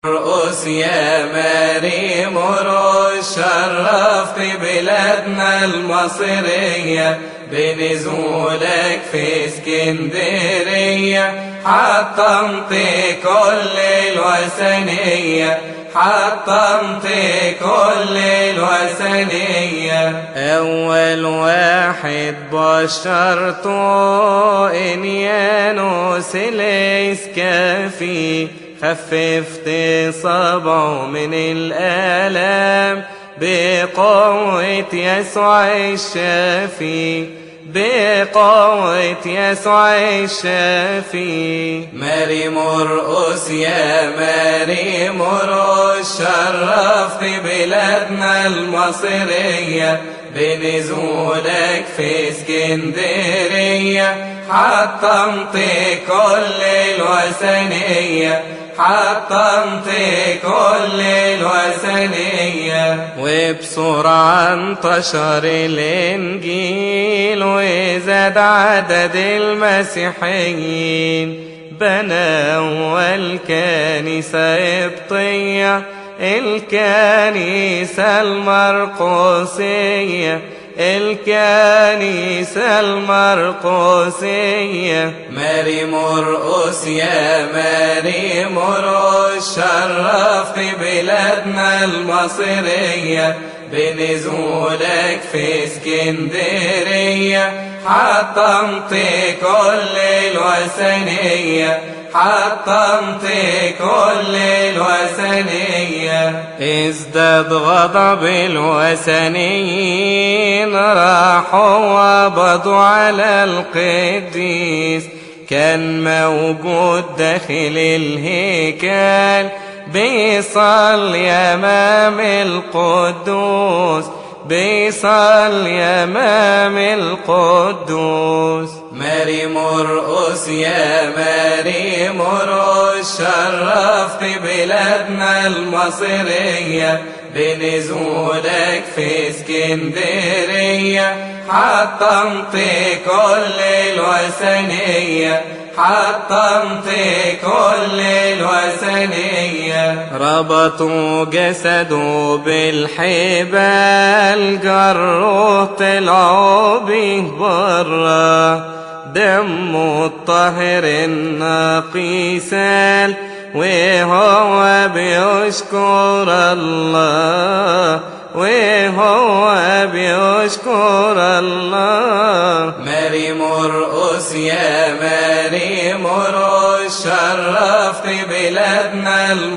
مرقس يا ماري مرقس، شرفت بلادنا المصرية بنزولك في اسكندرية، حطمت كل الوثنية، حطمت كل الوثنية. أول واحد بشرته إنيانوس الإسكافي، خففت صبعه من الآلام بقوة يسوع الشافي، بقوة يسوع الشافي. ماري مرقس يا ماري مرقس، شرفت بلادنا المصرية بنزولك في اسكندرية، حطمت كل الوثنية، حطمت كل الوثنية. وبسرعة انتشر الإنجيل وزاد عدد المسيحيين، بنى أول كنيسة قبطية، الكنيسة المرقسية، الكنيسة المرقسية. ماري مرقس يا ماري مرقس، شرفت بلادنا المصرية بنزولك في اسكندرية، حطمت كل الوثنية، حطمت كل الوثنية. ازداد غضب الوثنيين، راحوا وقبضوا على القديس، كان موجود داخل الهيكل بيصلي أمام القدوس، بيصلي أمام القدوس. ماري مرقس يا ماري مرقس، شرفت بلادنا المصرية بنزولك في اسكندرية، حطمت كل الوثنية، حطمت كل الوثنية. ربطوا جسده بالحبال، جروه طلعوا به برا، دمه الطاهر النقي سال، وهو بيشكر الله، وهو بيشكر الله. ماري مرقس يا ماري مرقس، شرفت بلادنا.